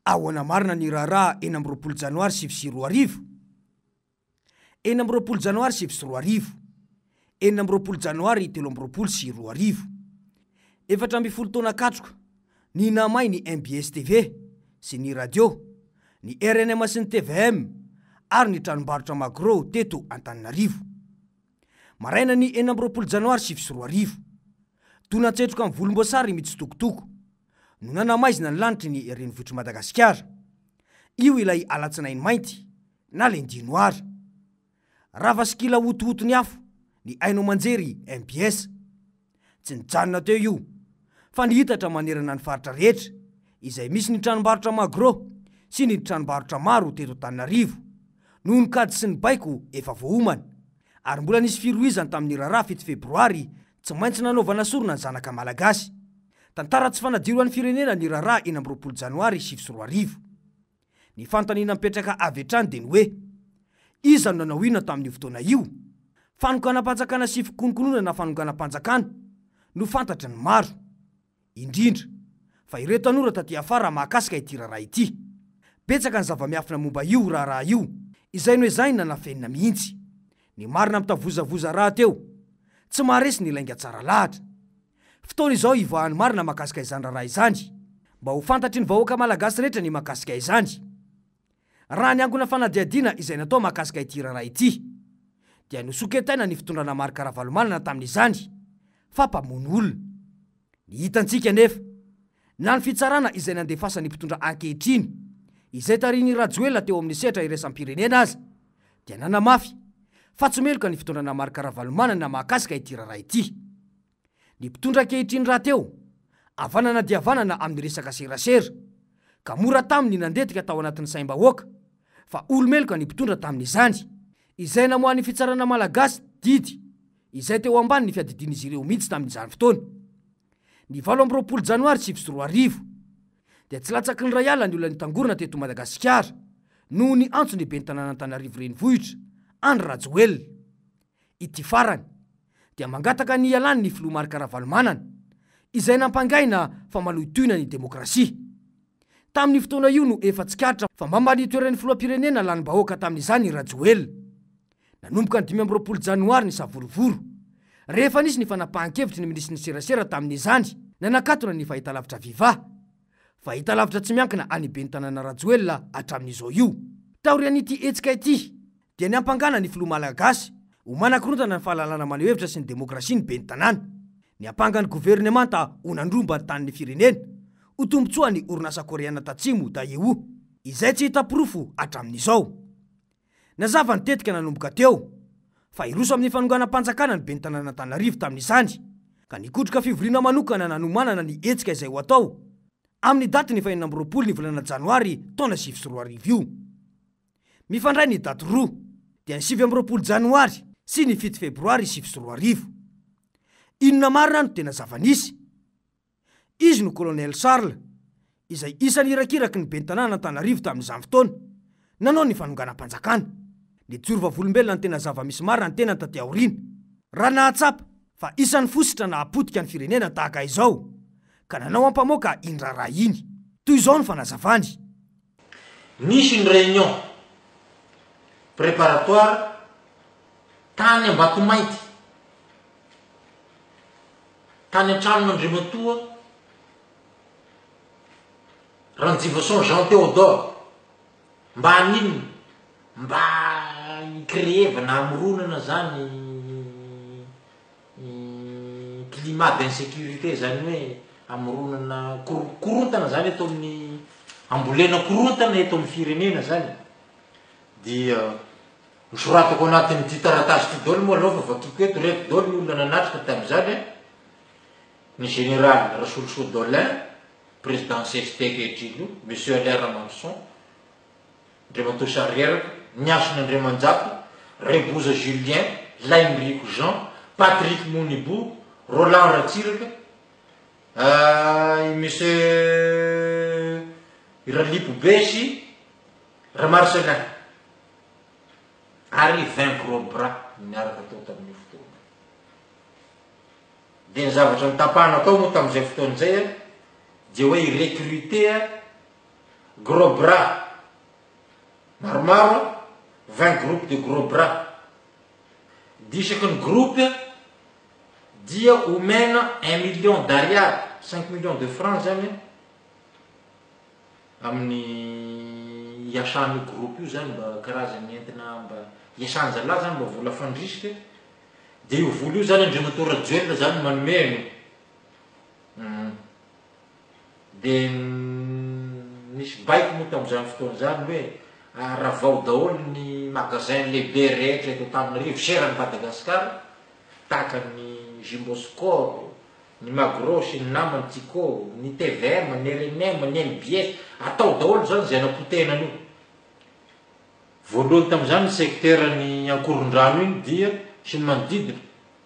Ahoana marina ny raharaha 26 janoary 2009? 26 janoary 2009, 26 janoary 2023. 14 taona katroka ny nahamay ny mbs TV sy ny radio, ny rnm sy ny tvm ary ny tranombarotra Magro teto Antananarivo. Maraina ny 26 janoary 2009, donan-tsetroka mivolomboasary mitsitokotoko no nanamaizina ny lanitry ny renivohitr'i Madagasikara. Io ilay alatsinainy mainty na lundi noir. Rava sy kila hotohoto ny afo ny haino aman-jery mbs. Tsy nijanona teo io fa nihitatra manerana ny faritra rehetra izay misy ny tranombarotra Magro sy ny tranombarotra maro teto Antananarivo noho ny kajy sy ny baiko efa voaomana ary mbola nisy firohizany tamin'ny raharaha 7 febroary tsy maintsy nanaovana sorona ny zanaka malagasy. Tantara tsy fanadino ho an'ny firenena ny raharaha 26 janoary 2009. Ny fanontaniana mipetraka avy hatrany dia ny hoe, Iza no nanao inona tamin'io fotoana io? Fanonganam-panjakana sy fikononkononana fanonganam-panjakana no fantatry ny maro, indrindra fa ireo tanora taty afara mahakasika ity raharaha ity. Betsaka ny zava-miafina momba io raharaha io izay noezahina nafenina mihitsy. Ny marina mitavozavoza rahateo tsy maharesy ny lainga tsara lahatra. Fotoana izao hivoahan'ny marina mahakasika izany raharaha izany, mba ho fantatry ny vahoaka malagasy rehetra ny mahakasika izany. Raha ny angona fanadihadiana izay natao mahakasika ity raharaha ity, dia nosoketaina ny fitondrana Marc Ravalomanana tamin'izany fa mpamono olona. Ny hitantsika anefa, na ny fitsarana izay nandefasan'ny mpitondra ankehitriny, izay tarihin'i Rajoelina teo amin'ny sehatra iraisam-pirenena aza, dia nanamafy fa tsy meloka ny fitondrana Marc Ravalomanana mahakasika ity raharaha ity. Ny mpitondra ankehitriny rahateo, havanana dia havanana amin'ny resaka serasera, ka mora taminy ny nandentika tao anatin'ny saim-bahoaka fa olo-meloka ny mpitondra tamin'izany, izay namoahan'ny fitsarana malagasy didy izay teo ambany ny fiadidian'izy ireo mihitsy tamin'izany fotoana. Ny 28 janoary 2009 dia tsy latsaky ny iray alina ny olona nitangorona teto Madagasikara noho ny antson'ny ben'ny tanàn'Antananarivo Renivohitra, Andry Rajoelina. Ity farany dia mangataka ny hialany ny filoha Marc Ravalomanana, izay nampangaina fa manohitohina ny demokrasia. Tamin'io fotoana io no efa tsikaritra fa mba ny toeran'ny filoham-pirenena lanim-bahoaka tamin'izany i Rajoelina. Nanomboka ny 25 janoary ny savorovoro, rehefa nisy ny fanapahan-kevitry ny minisitry ny serasera tamin'izany nanakatona ny fahitalavitra Viva, fahitalavitra tsy miankina an'ny ben'ny tanàna Rajoelina hatramin'izao io. Taorian'ity hetsika ity dia niampangana ny filoha malagasy ho manakorontana ny fahalalana maneho hevitra sy ny demokrasia ny ben'ny tanàna. Niampanga ny governemanta ho nandromba ny tanin'ny firenena ho tombontsoan'ny orinasa koreana tatsimo Daewoo, izay tsy hita porofo hatramin'izao. Nazava ny tetika nanomboka teo fa hiroso amin'ny fanonganam-panjakana ny ben'ny tanàn'Antananarivo tamin'izany, ka nikotroka fivoriana manokana nanomanana ny hetsika izay ho atao amin'ny daty ny faha-26 ny volana janoary taona 2009 io. Mifandray ny daty roa, dia ny 29 janoary sy ny 7 febroary 2009. Inona marina no tena zava-nisy? Izy no Colonel Charles, izay isan'ny irakiraky ny ben'ny tanàn'Antananarivo tamin'izany fotoana, nanao ny fanonganam-panjakana. Nijoro vavolombelona ny tena zava-misy marina ny tenany taty aoriana, raha nahatsapa fa isan'ny fositra nahapotika ny firenena tahaka izao, ka nanao ampamoaka iny raharaha iny. Toy izao ny fanazavany. Nisy ny réunion préparatoire tany Ambatomainty, tany an-tranon'Andriamatoa Ranjivason Jean Théodore, mba haninona? Mba hi-créer-vana, hamoronana zany climat d'insécurité zany hoe hamoronana korontana zany eto amin'ny, hambolena korontana eto amin'ny firenena zany, dia nosoratako anatin'ity taratasy ity daholo moa aloha fa vakiko eto, ireto daholo ny olona nanatrika tamin'izany an, ny général Rasolosoa Dolin, président CST ankehitriny io, monsieur Alain Ramaroson, Andriamatoa Charrière, Niasina Andriamanjato, Reboza Julien, Lahiniriko Jean, Patrick Monibou, Roland Ratsiraka, i Monsieur Ralipo Be sy Ramarcelin ary 20 gros bras niaraka tao tamin'io fotoana io. Dia ny zavatra notapahana tao moa tamin'izay fotoana izay dia hoe hi-recruter. Gros bras maromaro, 20 groupes de gros bras. Dia isaky ny groupe dia omena un million d'ariary, cinq millions de francs zany amin'ny iasan'io groupe io zany mba karazany entina mba iasan-jalahy zany mba vola fandrisika. Dia io vola io zany Andriamatoa Rajoelina zany manome an'io. Dia nisy baiko moa tamin'izany fotoana izany hoe ravao daholo ny magasin lehibe rehetra eto Antananarivo sy eran'i Madagasikara, tahaka ny Jumbo Score, ny Magro sy ny namany, Tiko, ny tvm, ny rnm, ny mbs, atao daholo izany izay hanapotehina an'io. Voalohany tamin'izany ny secteur ny Ankorondrano iny dia sy ny manodidina,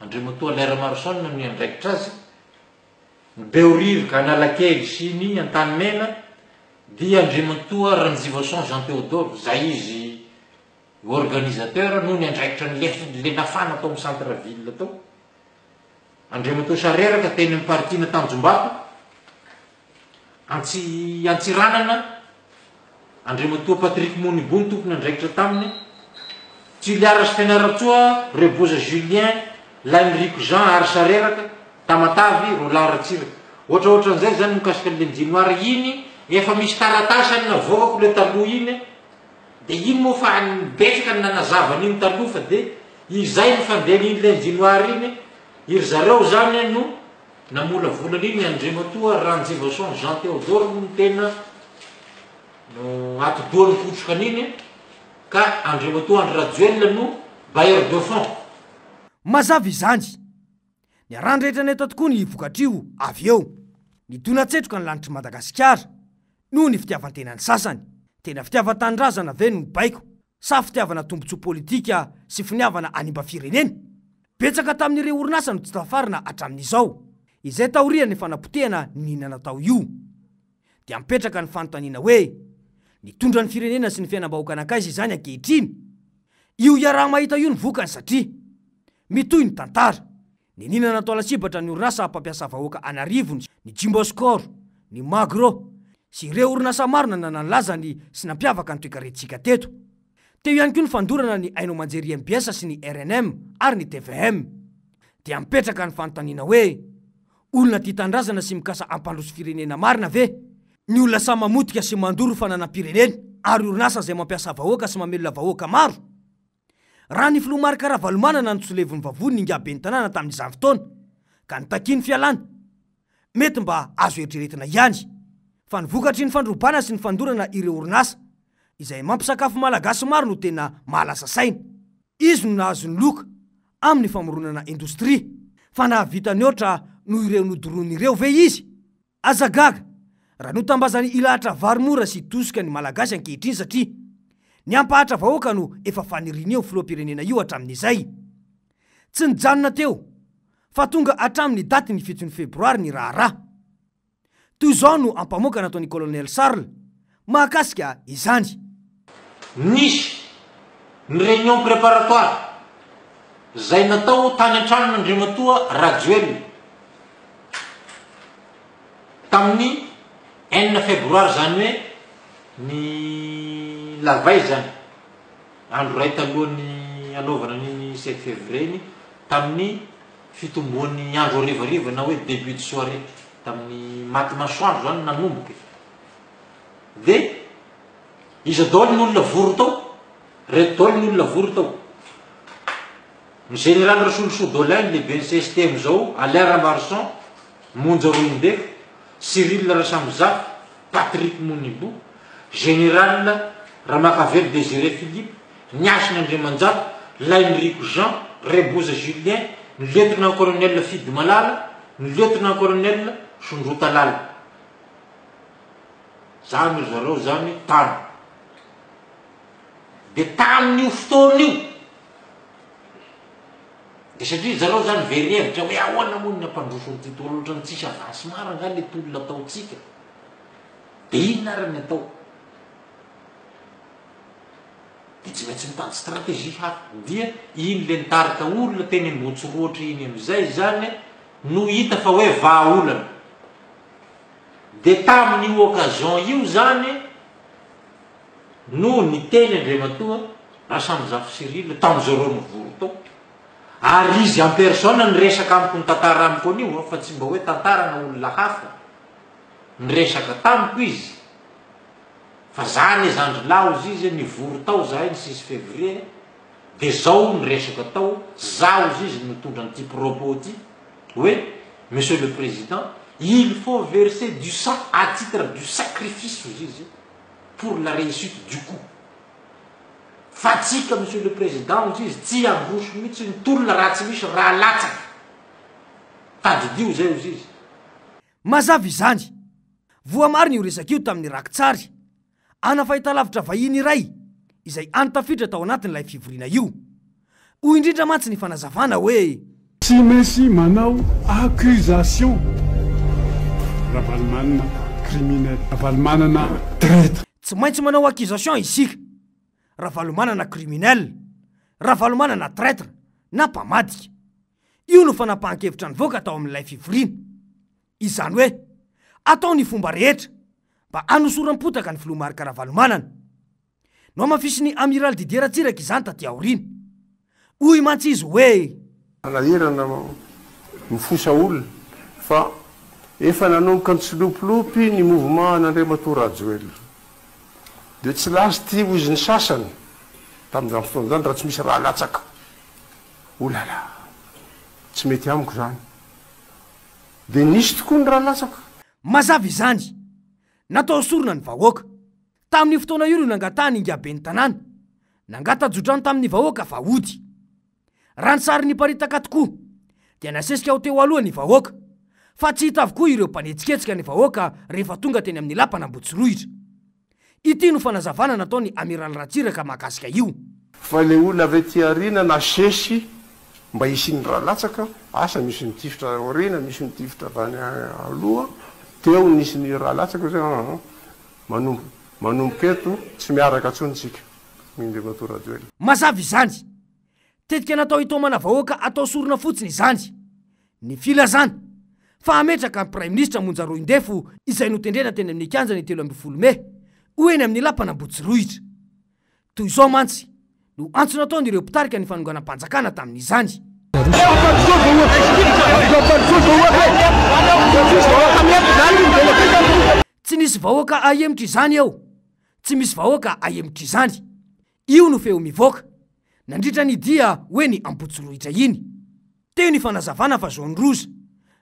Andriamatoa Alain Ramaroson no niandraikitra azy, Ny Behoririka, Analakely sy ny Antanimena dia Andriamatoa Ranjivason Jean Théodore, izay izy organisateur no niandraikitra ny le nafana tao amin'ny centre ville tao. Andriamatoa Sareraka teny amin'ny parking Tanjombato. Antsi Antsiranana, Andriamatoa Patrick Monibo no tompon'andraikitra taminy, Tuliara sy Fianarantsoa, Reboza Julien, Lahiniriko Jean ary Sareraka, Tamatavy, Roland Ratsiraka. Ohatraohatran'izay izany mikasika an'ilay Ndinoir iny, efa misy taratasy any navoakako ilay taloha iny, dia iny moa fa betsaka ny nanazava an'iny taloha fa dia izay ny fandehan'iny ilay Ndinoir iny, iry zareo izany no Namolavola an'iny Andriamatoa Ranjivason Jean Théodore moa no tena no atidoha nikotroka an'iny ka Andriamatoa Andry Rajoelina no bailleur de fonds. Mazava izany. Niarahan-drehetra nahita tokoa ny vokatr'io avy eo. Nidona-tsetroka ny lanitr'i Madagasikara noho ny fitiavan-tenan'ny sasany. Tena fitiavan-tanindrazana ve no nibaiko sa fitiavana tombontsoa politika sy finiavana hanimba firenena? Betsaka tamin'ireo orinasa no tsy tafarina hatramin'izao, izay taorian'ny fanapotehana niniana natao io. Dia mipetraka ny fanontaniana hoe, nitondra ny firenena sy ny fiainam-bahoaka nankaiza izany ankehitriny? Io iaraha-mahita io ny vokany satria mitohy ny tantara. Niniana natao lasibatra ny orinasa mpampiasa vahoaka an'arivony, ny Jumbo Score, ny Magro, sy ireo orinasa maro nanana ny lazany sy nampiavaka ny toekarentsika teto. Teo ihany koa ny fandorana ny haino aman-jery mbs sy ny rnm ary ny tvm. Dia mipetraka ny fanontaniana hoe, olona tia tanindrazana sy mikasa hampandroso firenena marina ve ny olona samy mamotika sy mandoro fananam-pirenena ary orinasa izay mampiasa vahoaka sy mamelona vahoaka maro? Raha ny filoha Marc Ravalomanana no tsy levon'ny vavony ingahy ben'ny tanàna tamin'izany fotoana ka nitakiany fialana, mety mba azo eritreretina ihany fa ny vokatry ny fandrobana sy ny fandorana ireo orinasa izay mampisakafo Malagasy maro no tena mahalasa saina. Izy no nahazo ny loka amin'ny famoronana indostria fa nahavita nihoatra noho ireo nodoroany ireo ve izy? Aza gaga raha notambazan'i Ilahatra vary mora sy tosika ny Malagasy ankehitriny satria ny hampahatra vahoaka no efa fanirian'io filoham-pirenena io hatramin'izay. Tsy nijanona teo fa tonga hatramin'ny datin'ny fiton'ny febroary ny raharaha. Toy izao no ampamoaka nataon'i Colonel Charles mahakasika izany. Nisy ny réunion préparatoire izay natao tany an-tranon'Andriamatoa Rajoelina tamin'ny enina febroary izany hoe ny la veille izany, andro iray talohan'ny hanaovana an'iny sept février iny, tamin'ny fitomboan'ny andro harivariva na hoe début de soirée, tamin'ny maty masoandro izany nanomboka e. Dia iza daholo ny olona vory tao? Reto daholo ny olona vory tao. Ny Général Rasolosoa Dolin, ny lehiben'ny CST amin'izao, Alain Ramaroson, Monja Roindefo, Cyril Rasamizafy, Patrick Monibou, Général Ramakavelo Désiré Philippe, Ny Hasina Andriamanjato, Lahiniriko Jean, Reboza Julien, ny Lieutenant Colonel Fidy Malala, ny Lieutenant Colonel Sondrotalala. Zany ry zareo zany tany. De tamin'io fotoana io, de satria zareo zany very hevitra hoe ahoana moa ny hampandroso an'ity tolona ohatran'ny tsisy avancement rangahy le tolona ataontsika, de inona ary ny atao? De tsy maintsy mitady stratégie hafa. Dia iny le nitarika olona teny Ambohitsorohitra iny amizay zany no hita fa hoe vahaolana. Dia tamin'io occasion io zany. no niteny Andriamatoa Rasamizafy Cyrille tamin'izareo nivory tao. Ary izy en personne niresaka amiko nitantara amiko an'io fa tsy mba hoe tantarana olona hafa. Niresaka tamiko izy fa za anie zandry lahy hozy izy nivory tao zahay ny six février de zao niresaka tao za hozy izy nitondra an'ity propos ty hoe monsieur le président il faut verser du sang à titre du sacrifice hozy izy pour la réussite du coup. Fa tsika monsieur le président hozy izy tsy handroso mihitsy ny tolona raha tsy misy rà latsaka. Tadidio izay hozy izy. Mazava izany. Voamarina io resaka io tamin'ny rakitsary ana fahitalavitra vahiny iray izay any tafiditra tao anatin'ilay fivoriana io. Hoy indrindra mantsy ny fanazavana hoe. Tsy maintsy manao accusation Ravalomanana criminel, Ravalomanana traitre. Tsy maintsy manao accusation isika, Ravalomanana criminel, Ravalomanana traitre na mpamadika. Io no fanapahan-kevitra nivoaka tao amin'ilay fivoriana. Izany hoe, atao ny fomba rehetra mba hanosoram-potaka ny filoha Marc Ravalomanana. Nohamafisin'ny Amiraly Didier Ratsiraka izany taty aoriana. Hoy mantsy izy hoe. Manahirana mifosa olona fa efa nanomboka nitsilopilopy ny mouvement an'Andriamatoa Rajoelina. Dia tsy lasa ity hozy ny sasany tamin'izany fotoana izany raha tsy misy rà latsaka. Olala! Tsy mety amiko izany. Dia nisy tokoa ny rà latsaka. Mazava izany. Natao sorona ny vahoaka. Tamin'io fotoana io no nangatahany ingahy ben'ny tanàna. Nangata-jodrano tamin'ny vahoaka fa hody. Raha ny sary niparitaka tokoa dia nasesika ho teo aloha ny vahoaka, fa tsy hita avokoa ireo mpanetsiketsika ny vahoaka rehefa tonga teny amin'ny lapan'Ambohitsorohitra. Ity no fanazavana nataon'ny Amiraly Ratsiraka mahakasika io. Fa ilay olona avy aty aoriana nasesy mba hisian'ny rà latsaka, asa misy mitifitra aoriana, misy mitifitra avy any aloha, teo nisy ny rà latsaka zay aa manomboka manomboka eto tsy miaraka tsony tsika hoy Andriamatoa Rajoelina. Mazava izany. Tetika natao hitaomana vahoaka atao sorona fotsiny izany. Ny filazana fa hametraka ny Praiminisitra Monja Roindefo izay notendrena teny amin'ny kianja ny 13 mey ho eny amin'ny lapan'Ambohitsorohitra. Toy izao mantsy no antso nataon'ireo mpitarika ny fanonganam-panjakana tamin'izany. Tsy nisy vahoaka ahemotra izany eo, tsy misy vahoaka ahemotra izany. Io no feo mivoaka nandritra ny dia ho eny Ampotsirohitra iny. Teo ny fanazavana fa zone rouge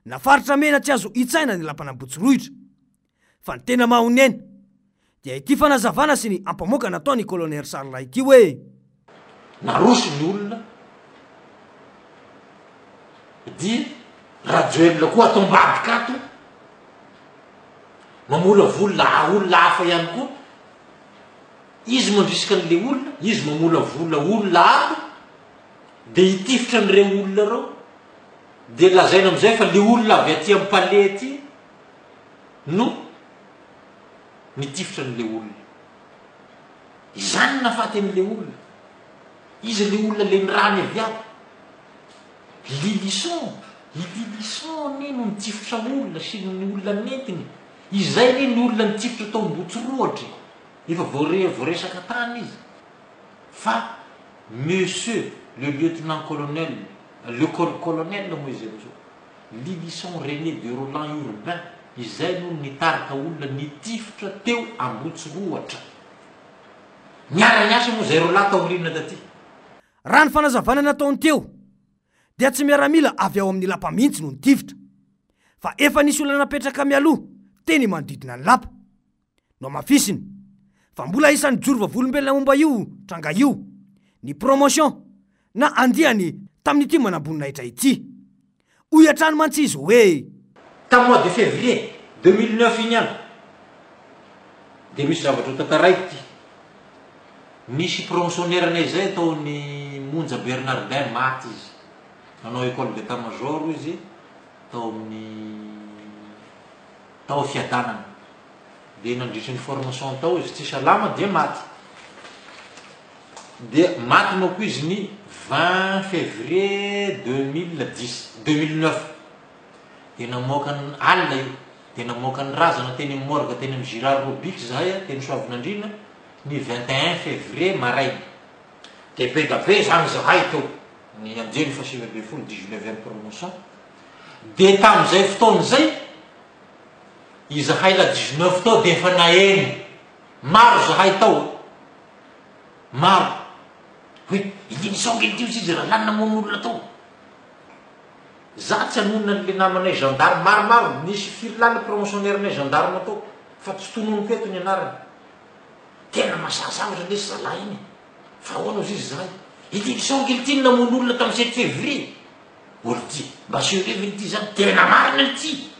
na faritra mena tsy azo hitsaina ny lapan'Ampotsirohitra. Fa ny tena mahonena dia ity fanazavana sy ny ampamoaka nataon'i Colonel Charles ity hoe. Naroso ny olona dia Rajoelina koa ato ambadika ato mamolavola olona hafa ihany koa. Izy mandrisika an'le olona, izy mamolavola olona ato, de hitifitra an'ireo olona ireo, de lazaina amizay fa le olona avy aty am palais aty no nitifitra an'le olona. Izany no nahafaty an'le olona. Iza le olona le nirany avy ato? Lylison, i Lylison anie no nitifitra olona sy ny olona nentiny. Izay anie ny olona nitifitra tao Ambohitsirohitra e. Efa voare voaresaka tany izy fa monsieur le lieutenant colonel, le col colonel moa izy amizao, Lylison René de Rolland Urbain izay no nitarika olona nitifitra teo Ambohitsirohatra. Niara niasa moa zay roalahy taoriana taty. Raha ny fanazavana nataony teo dia tsy miaramila avy ao amin'ny lapa mihitsy no nitifitra fa efa nisy olona napetraka mialoha teny manodidina ny lapa. Nohamafisiny fa mbola isan'ny joro vavolombelona momba io tranga io ny promotion na andiany tamin'ity manamboninahitra ity. Hoy hatrany mantsy izy hoe. Tamin'ny mois de février 2009 iny ihany dia misy zavatra ho tantaraiko ity. Nisy promotionnaire-nay izay tao ny Monja Bernardin maty izy. Nanao école d'état major izy tao amin'ny tao Fiadanana. Dia nandritry ny formation tao izy tsy salama dia maty. Dia maty manko izy ny 20 février 2010, 2009. Dia namoaka ny alina io. Dia namoaka ny razana teny amin'ny morgue teny amin'ny Girard Robic zahay teny Soavinandriana. Ny 21 février maraina. Dia be da be izany izahay teo, ny andiany faha-19, dix-neuvième promotion. Dia tamin'izay fotoana izay, izahay la dix-neuf tao dia efa naheno, maro izahay tao, maro, hoe iny sao ange ity hozy izy rahalahy namono olona tao. Za tsy hanonona an'le namanay gendarme, maromaro, nisy firy lahy le promotionnaire-nay gendarme tao, fa tsy tononiko eto ny anarany. Tena masaha zavatra lesy zalahy iny e! Fa ahoana ozy izy zahay? Ity Lisongy ity no namono olona tamin'ny sept février! Olo ty, mba sérieux ve ity zany? Tena marina ity!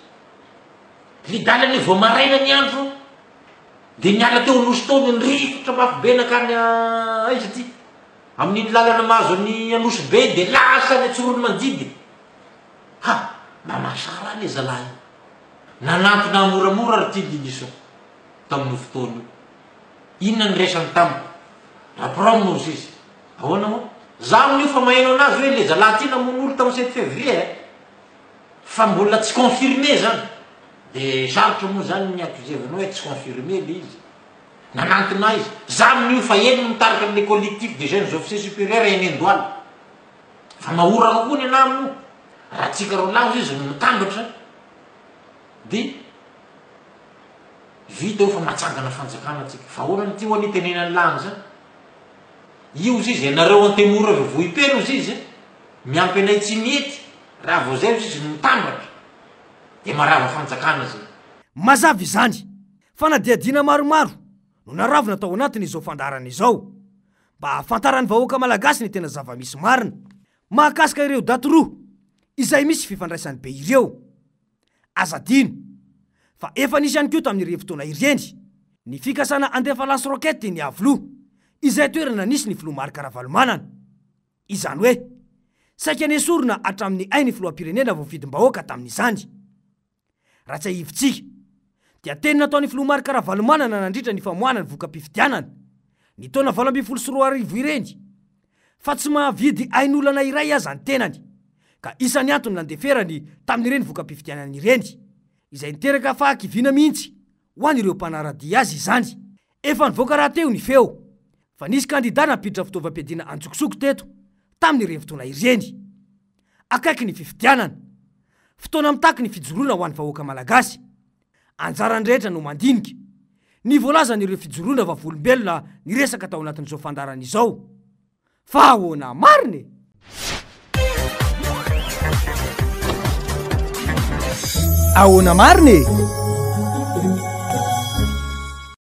Ry dala anie vao maraina ny andro dia niala teo Anosy tao ny nirifotra mafy be nankany aiza ity? Amin'iny lalana mahazo an'i Anosy be iny dia lasa any Antsoronomandidy! Ha! Mba mahasaha raha le zalahy iny! Nanantona moramora ry ty Lilison. tamin'io fotoana io. Inona ny resany tamiko? Raprom hozy izy. Ahoana moa? Za amin'io fa maheno anazy hoe le zalahy ty namono olo tamin'ny sept février eh. Fa mbola tsy confirmé zany. De sarotra moa zany ny accusevana hoe tsy confirmé le izy. Nanantona ahy izy. Za amin'io fa eny mitarika an'le collectif des jeunes officiers supérieurs eny Andohalo. Fa mahoraka koa ny anahy amin'io. Raha tsika roalahy hozy izy no mitambatra de Vita eo fa matsangana fanjakana tsika. Fa ahoana ny ty anie tenenan'i lah an'izany? Io ozy izy, ianareo Antemoro avy Vohipeno ozy izy, miampy anay Tsimihety, raha vao zay ozy izy no mitambatra, dia marava fanjakana zay. Mazava izany. Fanadihadiana maromaro no naravona tao anatin'izao fandaharana izao, mba hahafantaran'ny vahoaka malagasy ny tena zava-misy marina mahakasika ireo daty roa izay misy fifandraisany be ireo. Aza adino fa efa nisy ihany koa tamin'ireny fotoana ireny ny fikasana handefa lance roquette teny Iavoloha, izay toerana nisy ny filoha Marc Ravalomanana. Izany hoe, saika nesorina hatramin'ny ain'ny filoham-pirenena voafidim-bahoaka tamin'izany. Raha tsiahivintsika, dia teny nataon'ny filoha Marc Ravalomanana nandritra ny famoahana ny voka-pifidianana, ny taona 2018 ireny, fa tsy mahavidy ain'olana iray aza ny tenany, ka isan'ny antony nandeferany tamin'ireny voka-pifidianana ireny, izay niteraka fahakiviana mihitsy ho an'ireo mpanara-dia azy izany. Efa nivoaka rahateo ny feo fa nisy kandida nampiditra fitaovam-piadiana an-tsokosoko teto tamin'ireny fotoana ireny. Akaiky ny fifidianana. Fotoana mitaky ny fijoroana ho an'ny vahoaka malagasy. Anjaran'ny rehetra no mandinika ny voalazan'ireo fijoroana vavolombelona niresaka tao anatin'izao fandaharana izao. Fa ahoana marina e? Ahoana marina e?